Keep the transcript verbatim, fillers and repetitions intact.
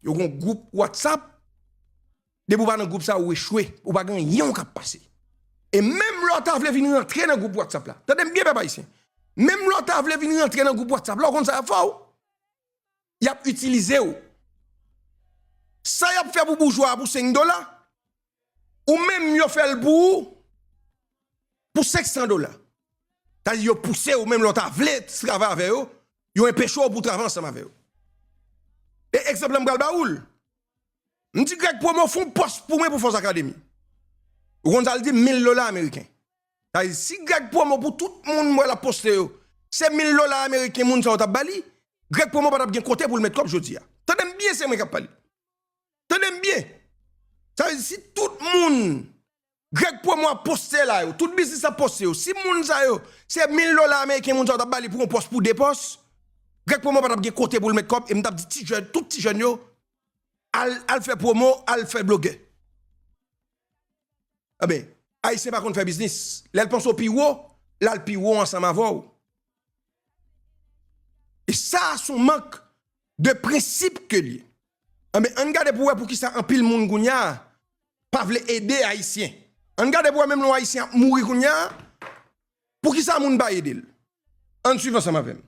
Yo gen yon gwoup WhatsApp. Depi w pa nan gwoup sa, ou echwe. Ou pa gen anyen w ka pase. E menm lè w ta vle vin rantre nan gwoup WhatsApp la, tande m byen, pèp ayisyen. Menm lè w ta vle vin rantre nan gwoup WhatsApp la, ou konn sa y ap fè w? Y ap itilize w. Sa y ap fè pou boujwa a pou senk dola, ou menm yo fè l pou ou pou senk san dola. Sa di yo pouse w, menm lè w ta vle travay avè yo, yo enpeche w pou w travay ansanm avè yo. E egzanp la m pral ba ou l. M di Greg Promo fè yon pòs pou mwen pou Force Academy. Ou konn sa l di? Mil dola ameriken. Sa di, si Greg Promo pou tout moun m wè l ap poste yo, se mil dola ameriken moun sa yo t ap ba li, Greg Promo pa t ap gen kote pou l met kòb jodi a. Tande m byen, se mwen k ap pale. Tande m byen. Sa vle di, si tout moun Greg Promo ap poste la yo, tout biznis ap poste yo, si moun sa yo, se mil dola ameriken moun sa yo t ap ba li pou yon pòs, pou de pòs, Greg Promo pa t ap gen kote pou l met kòb, e m t ap di ti jèn, tout ti jèn yo, al, al fè pwomo, al fè blogè. Enben, Ayisyen pa konn fè biznis. Lè l panse w pi wo, l al pi wo ansanm avè w. E sa, se yon mank de prensip ke l ye. Enben, ann gade pou wè poukisa anpil moun kounye a pa vle ede Ayisyen. Ann gade pou wè menm lè yon Ayisyen ap mouri kounye a, poukisa moun pa ede l. Ann swiv ansanm avè m.